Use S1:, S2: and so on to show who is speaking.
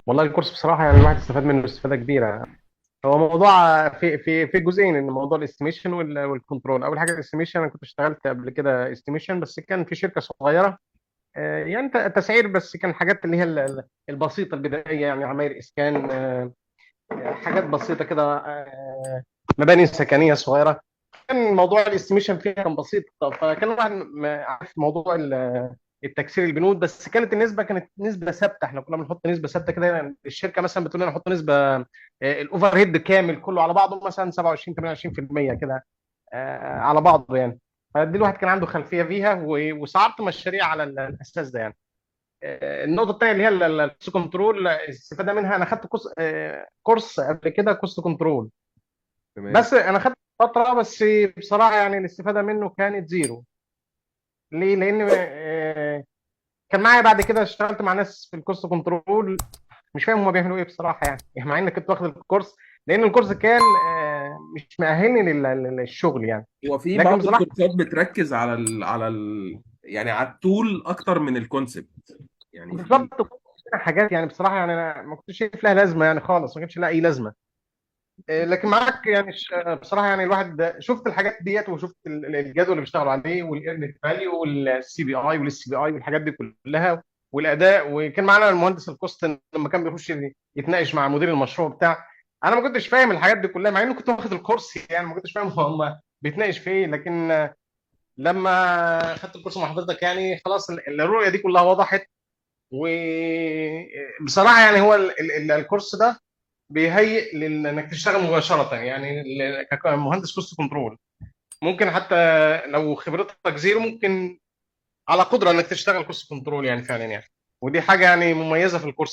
S1: والله الكورس بصراحة يعني الواحد استفاد منه استفاده كبيره. هو موضوع في جزئين، ان موضوع ال estimation وال control. اول حاجة ال estimation، انا كنت اشتغلت قبل كده estimation بس كان في شركة صغيره. يعني تسعير بس، كان حاجات اللي هي البسيطة البدائيه، يعني عماير اسكان، حاجات بسيطة كده، مباني سكنية صغيره. كان موضوع ال estimation فيها كان بسيط، فكان الواحد عارف موضوع التكسير البنود، بس كانت النسبة كانت نسبه ثابته. احنا كنا بنحط نسبه ثابتة كده، يعني الشركة مثلا بتقول لنا نحط نسبه، ال overhead كامل كله على بعضه مثلا 27 28% كده، على بعضه يعني. فدي الواحد كان عنده خلفية فيها، وصعبت مشاريع على الاساس ده يعني. النقطة الثانية اللي هي ال cost control، الاستفادة منها انا خدت كورس، كورس قبل كده cost control.
S2: تمام.
S1: بس انا خدت فترة بس، بصراحة يعني الاستفادة منه كانت zero. ليه؟ لان كان معايا بعد كده اشتغلت مع ناس في الكوست كنترول، مش فاهم هما بيعملوا ايه بصراحة يعني مع اني كنت واخد الكورس، لان الكورس كان مش مأهلني للشغل يعني.
S2: هو في
S1: لكن
S2: بعض
S1: بصراحة
S2: الكورسات بتركز على يعني على ال tool اكتر من ال concept، يعني في.
S1: بالظبط حاجات يعني بصراحة يعني انا ما كنتش شايف لها لازمه يعني خالص، ما كانش لها اي لازمه. لكن معاك يعني بصراحة يعني الواحد شفت الحاجات ديت، وشفت الجدول اللي بيشتغلوا عليه، والايرن فاليو والسي بي اي والاس بي اي والحاجات دي كلها والاداء. وكان معانا المهندس ال cost لما كان بيخش يتناقش مع مدير المشروع بتاع، انا ما كنتش فاهم الحاجات دي كلها مع اني كنت واخد الكورس، يعني ما كنتش فاهم هم بيتناقش في ايه. لكن لما خدت الكورس مع حضرتك يعني خلاص الرؤية دي كلها وضحت. وبصراحة يعني هو الكورس ده بيهيئ انك تشتغل مباشرة يعني كمهندس cost control. ممكن حتى لو خبرتك zero، ممكن على قدره انك تشتغل cost control يعني فعلا يعني. ودي حاجة يعني مميزة في الكورس.